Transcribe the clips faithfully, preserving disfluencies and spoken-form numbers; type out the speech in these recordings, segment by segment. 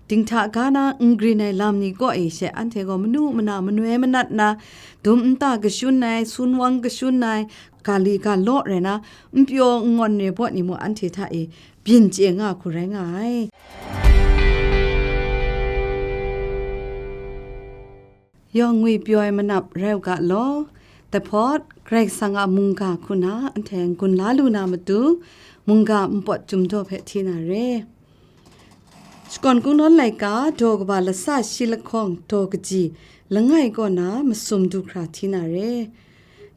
Dinghta ga na n grin ai lam ni kaw e she anhte gaw manu mana manoi manat na, dum nta kashun ai, sunwang kashun ai, ga li ga law rai na, n pyaw n ngawn re baw ni mung anhte hta e byin chye nga hku rai nga ai. Yawng ngwi pyaw ai manap rai u ga law. Dai hpawt, Karai Kasang a mungga hku na anhte n-gun la lu na matu, mungga npawt chyum daw hpe hti na re. Shakawn Kungdawn laika daw kaba lasa shi lahkawng daw kaji langai kaw na masum du hkra hti na re.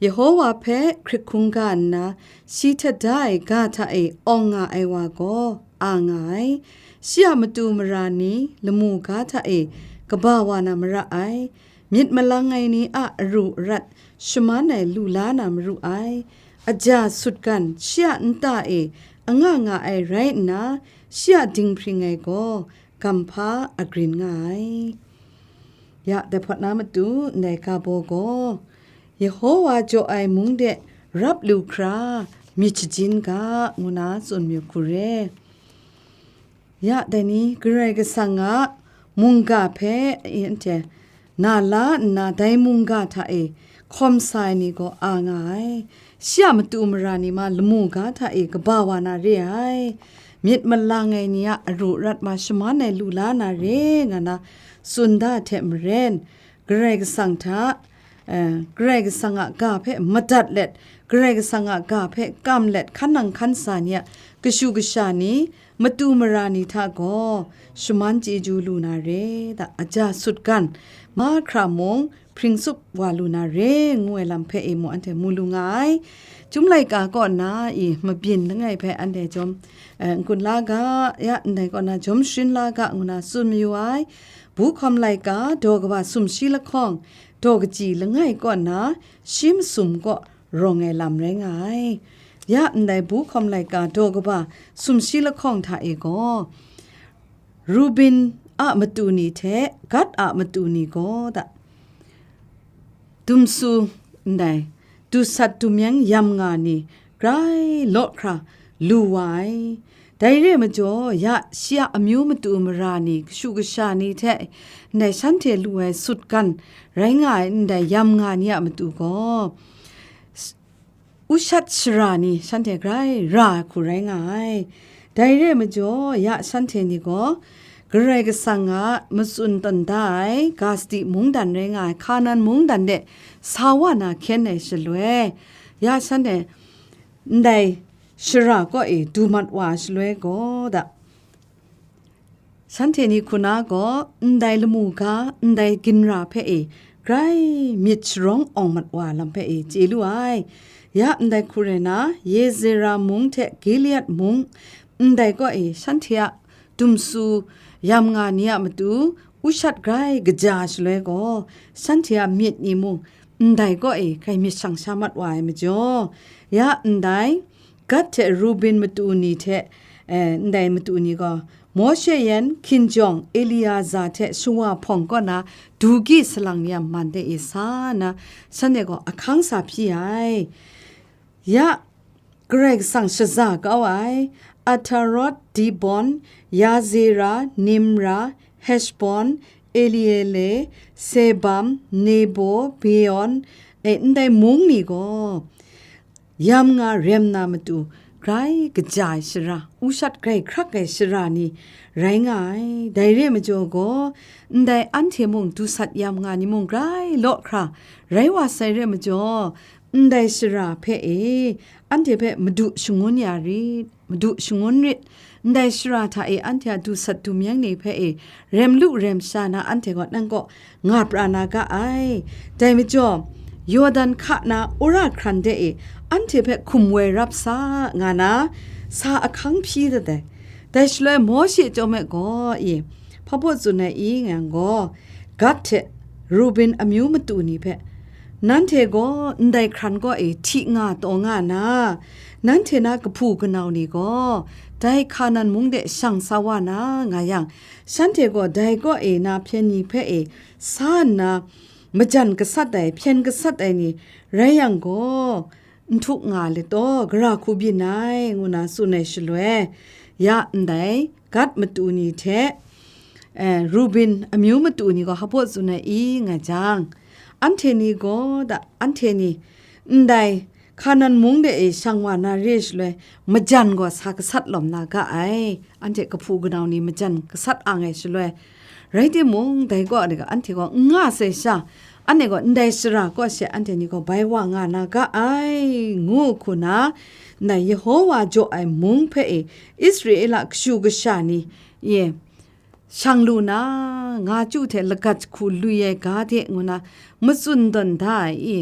Yehowa hpe hkrit hkungga nna, shi hte da ai ga hta e awng nga ai wa gaw a nga ai. Shi a matu mara ni lamu ga hta e kaba wa na mara ai. Myit malang ai ni a aru arat shaman ai lu la na maru ai. Aja sutgan shi a nta e anga nga ai rai nna, shi a dinghpring ai gaw gamhpa agrin nga ai. Ya, dai hpawt na matu ndai ga baw gaw, Yehowa jaw ai mung de rap lu hkra myit shajin ga, ngu na tsun mayu hku re. Ya, dai ni Karai Kasang a mungga hpe anhte na la nna, dai mungga hta e hkawm sa ai ni gaw a nga ai. Shi a matu mara ni ma lamu ga hta e kaba wa na re ai. Myit malang ai ni a aru arat ma shaman ai lu la na re, nga na tsun da hte maren, Karai Kasang hta, eh, Karai Kasang a ga hpe madat let, Karai Kasang a ga hpe kam let, hkan nang hkan sa ni a kashu kasha ni, matu mara ni hta gaw shaman chyeju lu na re, da, aja sutgan mahkra mung hpring tsup wa lu na re, ngu ai lam hpe e mung anhte mu lu nga ai. Chyum laika kaw na i mabyin langai hpe anhte jawm, eh, n-gun la ga, ya, ndai kaw na jawm sharin la ga, ngu na tsun mayu ai. Buhkawm laika daw kaba sumshi lahkawng, daw kaji langai kaw na shi masum kaw rawng ai lam rai nga ai. Ya ndai buhkawm laika daw kaba sumshi lahkawng hta e gaw, Rubin a matu ni hte Gad a matu ni gaw da, dumsu ndai dusat dumyeng yam nga ni grai law hkra lu wa ai. Dai re ai majaw, ya shi a amyu matu mara ni, kashu kasha ni hte ndai shanhte lu ai sutgan rai nga ai ndai yam nga ni a matu gaw, ushat shara ni shanhte grai ra ai hku rai nga ai. Dai re ai majaw, ya shanhte ni gaw Karai Kasang a matsun tawn da ai Gasti mungdan rai nga ai Hkanan mungdan de sa wa na hkyen ai shaloi, ya shanhte ndai shara kaw e du mat wa ai shaloi gaw da, shanhte ni hku na gaw ndai lamu ga, ndai ginra hpe e grai myit sharawng awng mat wa lam hpe e chye lu ai. Ya ndai hku rai na, Yezera mung hte Gilead mung, ndai kaw e shanhte a dumsu yam nga ni a matu, ushat grai kaja shaloi gaw, shanhte a myit ni mung ndai kaw e grai myit shang sha mat wa ai majaw, ya ndai Gad hte Rubin matu ni hte, eh, ndai matu ni gaw, Mawshe yan hkinjawng Eliaza hte shawa hpawng kaw na du gi salang ni a man de e sa nna, shanhte gaw ahkang sa hpyi ai. Ya, Karai Kasang shaza kau ai, Atarot, Dibon, Yazera, Nimra, Heshbon, Eliele, Sebam, Nebo, Beon, e, ndai mung ni gaw, yam nga rem na matu, grai kaja ai shara, ushat grai hkrak ai shara ni rai nga ai. Dai re ai majaw gaw, ndai anhte mung dusat yam nga ni mung grai law hkra rai wa sai re ai majaw, ndai shara hpe e, anhte hpe madu shangun ya rit, madu shangun rit, ndai shara hta e anhte a dusat dumyeng ni hpe e, rem lu rem sha na anhte gaw nang kaw nga pra na ga ai. Dai majaw, Yawdan hka na wora hkran de e, anhte hpe hkum woi rap sa, nga na, sa ahkang hpyi dat ai. Dai shaloi Mawshe chyawm e gaw, i, hpa baw tsun ai i, nga yang gaw, Gad hte Rubin amyu matu ni hpe, nanhte gaw ndai hkran kaw e hti nga taw nga na, nanhte na kahpu kanau ni gaw dai Hkanan mung de shang sa wa na, nga yang, shanhte gaw dai kaw e na hpyen ni hpe e sa nna, majan gasat ai, hpyen gasat ai ni rai yang gaw, n htuk nga let taw, gara hku byin ai, ngu na tsun ai shaloi, ya ndai Gad matu ni hte eh, Rubin amyu matu ni gaw hpaw tsun ai i nga jang, anhte ni gaw da, anhte ni ndai Hkanan mung de e shang wa na re shaloi, majan gaw sa gasat lawm na ga ai, anhte kahpu kanau ni majan gasat ang ai shaloi, rai timung, dai kaw de ga anhte gaw n nga sai sha, anhte gaw ndai shara kaw she anhte ni gaw bai wa nga na ga ai, ngu hku na, ndai Yehowa jaw ai mung hpe e Israela kashu kasha ni, ye, shang lu na, nga chyu hte lagat jahku lui ai ga de ngu na, matsun tawn da ai i,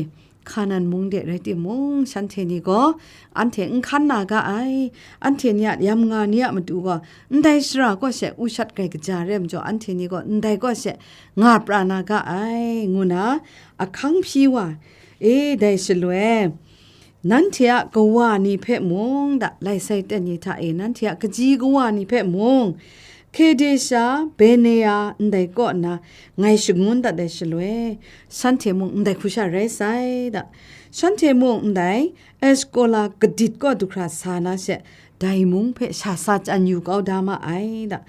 Hkanan mung de rai timung, shanhte ni gaw anhte n hkan na ga ai, anhte ni a yamnga ni a matu gaw, ndai shara kaw she u shat grai kaja re ai majaw, anhte ni gaw ndai kaw she nga pra na ga ai, ngu na ahkang hpyi wa, e, dai shaloi, nanhte a kawa ni hpe mung, da, lai sai ten ni hta e, nanhte a kaji kawa ni hpe mung, Kadesha Barnea ndai kaw nna ngai shangun dat ai shaloi, shanhte mung ndai hku sha rai sai, da, shanhte mung ndai Eshkola kadit kaw du hkra sa na she, dai mung hpe sha sa chyan yu kau da ma ai, da,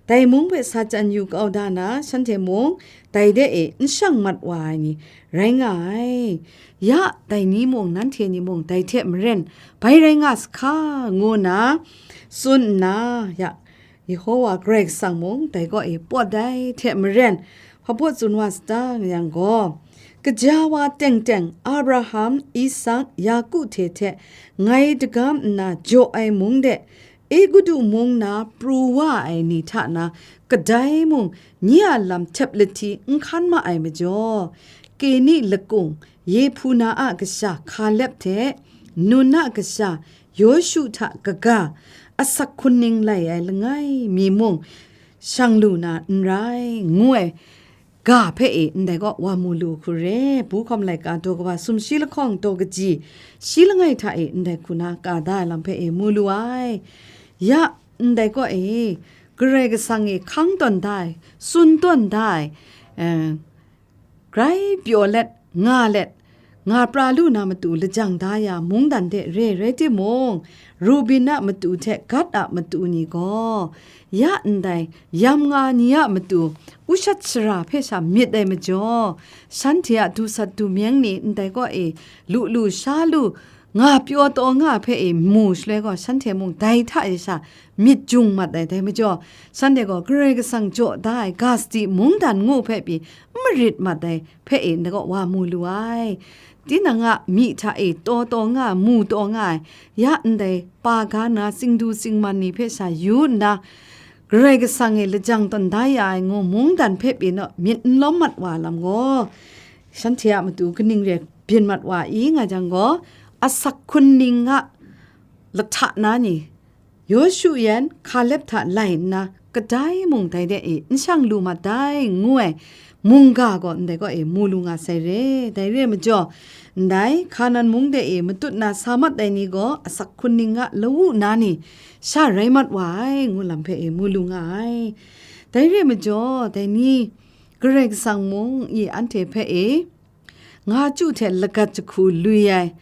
dai mung hpe sa chyan yu kau da na, shanhte mung dai de e n shang mat wa ai ni rai nga ai. Ya, dai ni mung, nanhte ni mung, dai hte maren bai rai nga sa hka, ngu nna tsun nna, ya, Yehowa Karai Kasang mung dai kaw e pawt ai hte maren, hpabaw tsun wa sa ta nga yang gaw, kaja wa teng teng Abraham, Isak, Yaku hte hte ngai dagam nna jaw ai mung de, Egutu mung na pru wa ai ni hta na kadai mung nye a lam htep lahti n hkan ma ai majaw, Keni lakung Yehpuna a kasha Hkalep hte Nun a kasha Yawshu hta kaga asak hkun ning lai ai langai mi mung shang lu na n rai, ngu ai ga hpe e ndai kaw wa mu lu hku re, bu hkawm laika daw kaba sumshi lahkawng daw kaji shi langai hta e ndai hku na ka da ai lam hpe e mu lu ai. Ya, ndai kaw e Karai Kasang e hkang tawn da ai, tsun tawn da ai, eh, grai pyaw let, nga let, nga pra lu na matu lajang da ya mungdan de re rai timung, Rubin a matu hte Gad a matu ni gaw, ya ndai yamnga ni a matu ushat shara hpe sha myit ai majaw, shanhte a dusat dumyeng ni ndai kaw e lu lu sha lu, nga pyaw taw nga hpe e mu shaloi gaw, shanhte mung dai hta e sha myit jung mat ai. Dai majaw, shanhte gaw Karai Kasang jaw da ai ga sadi mungdan ngu hpe pyi n marit mat ai hpe e ndai kaw wa mu lu ai. Tinang a myi hta e taw taw nga, mu taw nga ai, ya ndai pa ga na tsingdu tsingman ni hpe sha yu nna, Karai Kasang e lajang tawn da ya ai ngu mungdan hpe pyi naw myit n lawm mat wa lam gaw, shanhte a matu kaning re byin mat wa i nga jang gaw, asak hkun ning a lahta na ni, Yawshu yan Hkalep hta lai nna, kadai mung dai de e n shang lu mat dai, ngu ai mungga gaw ndai kaw e mu lu nga sai re. Dai re ai majaw, ndai Hkanan mung de e matut na sa mat ai ni gaw asak hkun ning a lawu na ni sha rai mat wa ai, ngu lam hpe e mu lu nga ai. Dai re ai majaw, dai ni Karai Kasang mung i anhte hpe e, nga chyu hte lagat jahku lui ai,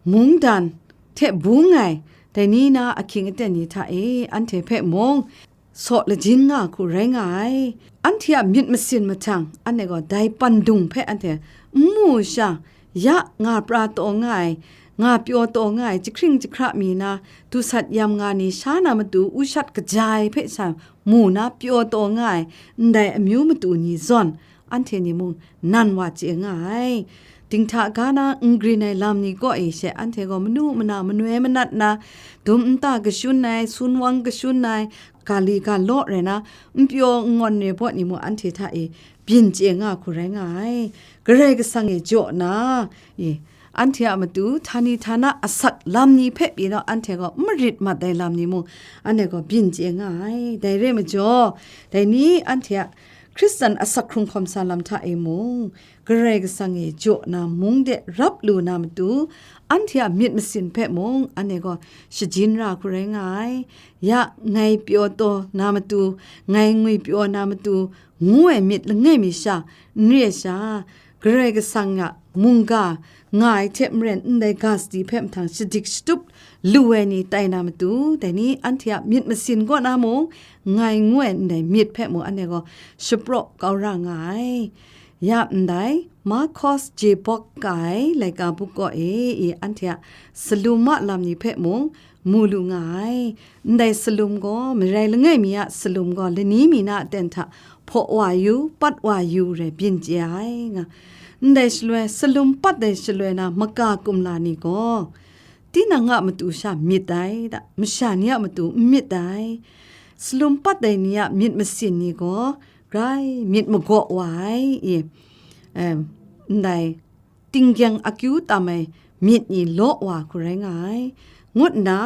mungdan hte bung ai, dai ni na ahkying aten ni hta e anhte hpe mung saw lajin nga hku rai nga ai. Anhte a myit masin mahtang, anhte gaw dai pandung hpe anhte n mu sha, ya nga pra taw nga ai, nga pyaw taw nga ai, jahkring jahkra mi na, dusat yamnga ni sha na matu ushat kaja ai hpe sha mu na pyaw taw nga ai, ndai amyu matu ni zawn, anhte ni mung nan wa chye nga ai. Dinghta ga na n grin ai lam ni kaw e she anhte gaw manu mana manoi manat na, dum nta kashun ai, sunwang kashun ai, ga li ga law rai na, n pyaw n ngawn re baw ni mung anhte hta e byin chye nga hku rai nga ai. Karai Kasang e jaw na, e, anhte a matu htani htana asak lam ni hpe pyi naw anhte gaw n marit mat ai lam ni mung, anhte gaw byin chye nga ai. Dai re ai majaw, dai ni anhte a Hkristan asak hkrung hkawm sa lam hta e mung, Karai Kasang e jaw na mung de rap lu na matu, anhte a myit masin hpe mung anhte gaw shajin ra hku rai nga ai. Ya, ngai pyaw taw na matu, ngai ngwi pyaw na matu, ngu ai myit langai mi sha, n re ai sha, Karai Kasang a mungga nga ai hte maren, ndai ga sadi hpe mahtang shadik shatup lu ai ni tai na matu, dai ni anhte a myit masin kaw na mung, ngai ngu ai ndai myit hpe mung anhte gaw shapraw kau ra nga ai. Ya ndai, Marcos J. Bock ka ai laika buk kaw e i anhte a salum a lam ni hpe mung mu lu nga ai. Ndai salum gaw, marai langai mi a salum gaw, lani mi na aten hta hpaw wa yu, pat wa yu rai byin chye ai nga. Ndai shaloi, salum pat ai shaloi na maka kumla ni gaw, tinang a matu sha myit ai da, masha ni a matu n myit ai. Salum pat ai ni a myit masin ni gaw, grai myit magaw wa ai, i, em, ndai, tinggyeng akyu tam ai myit ni law wa hku rai nga ai, ngut nna,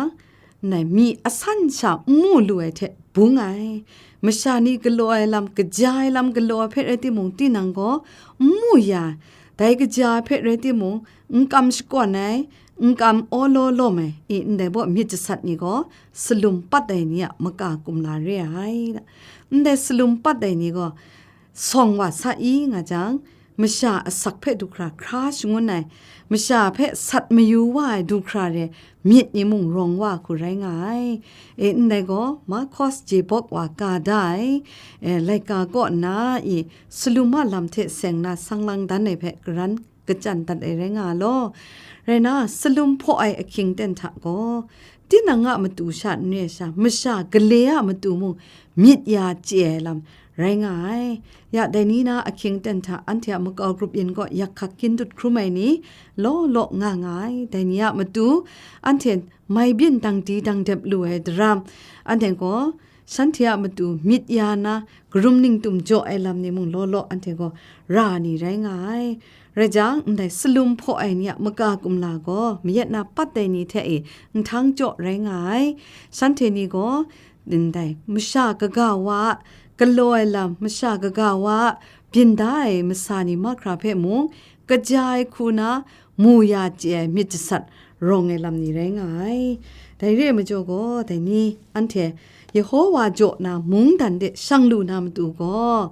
ndai mi asan sha n mu lu ai hte bung ai. Masha ni galaw ai lam, kaja ai lam galaw ai hpe rai timung, tinang gaw n mu ya, dai kaja ai hpe rai timung, n kam shakawn ai, n kam awlaw lawm ai, i ndai baw myit jasat ni gaw, salum pat ai ni a maka kumla re ai. Ndai salum pat ai ni gaw, sawng wa sa i nga jang, masha asak hpe du hkra hkra shangun ai, masha hpe sat mayu wa ai du hkra re myit ni mung rawng wa hku rai nga ai. E, ndai gaw, Marcos J. Bock wa ka da ai, e, laika kaw nna i, salum a lam hte seng na sang lang dan ai hpe karan kachyan dat ai rai nga law. Rai na, salum hpaw ai ahkying ten hta gaw, tinang a matu sha n re ai sha, masha gale a matu mung myit ya chye ai lam rai nga ai. Ya, dai ni na ahkying ten hta anhte a makau grup yin kaw yak hkak kyin dut hkrum ai ni law law nga nga ai. Dai ni a matu anhte mai byin dang di dang dep lu ai daram, anhte gaw shanhte a matu myit ya na, karum ningtum jaw ai lam ni mung law law anhte gaw ra ni rai nga ai. Rai jang, ndai salum hpaw ai ni a maka kumla gaw mayat na pat ai ni hte e nhtang jaw rai nga ai. Shanhte ni gaw, ndai masha kaga wa a, galaw ai lam, masha kaga wa a, byin da ai masa ni mahkra hpe mung, kaja ai hku na, mu ya chye ai myit jasat rawng ai lam ni rai nga ai. Dai re ai majaw gaw, dai ni anhte Yehowa jaw na mungdan de shang lu na matu gaw,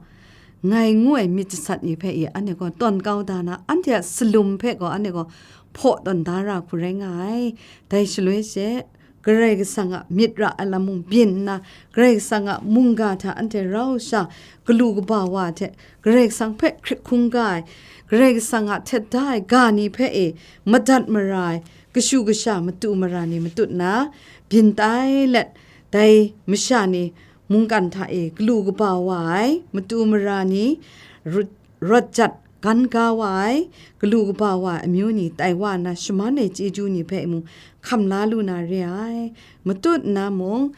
ngai ngu ai myit jasat ni hpe i anhte gaw tawn kau da na, anhte a salum hpe gaw anhte gaw hpaw tawn da ra hku rai nga ai. Dai shaloi she, Karai Kasang a myit ra ai lam mung byin nna, Karai Kasang a mungga hta anhte rau sha, galu kaba wa hte Karai Kasang hpe hkrit hkungga ai, Karai Kasang a htet da ai ga ni hpe e madat mara ai, kashu kasha matu mara ni matut nna, byin tai let, dai masha ni mungkan hta e galu kaba wa ai, matu mara ni, rut rawt jat gan ga wa ai, galu kaba wa ai amyu ni tai wa nna shaman ai chyeju ni hpe mung hkam la lu na re ai. Matut nna mung,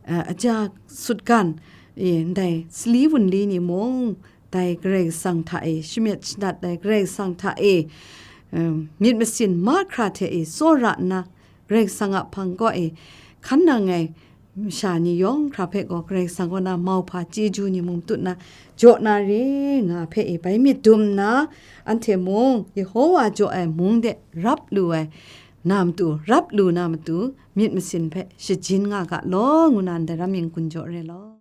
eh, aja sutgan, eh, ndai sali wunli ni mung, dai Karai Kasang hta e shamyet shanat ai, Karai Kasang hta e, em, myit masin mahkra hte e tsawra nna, Karai Kasang a hpang kaw e hkan nang ai masha ni yawng hkra hpe gaw Karai Kasang kaw na mauhpa chyeju ni mung tut na jaw na re nga hpe e bai myit dum nna, anhte mung Yehowa jaw ai mung de rap lu ai na matu, rap lu na matu, myit masin hpe shajin nga ga law, ngu na ndai ram yin gun jaw re law.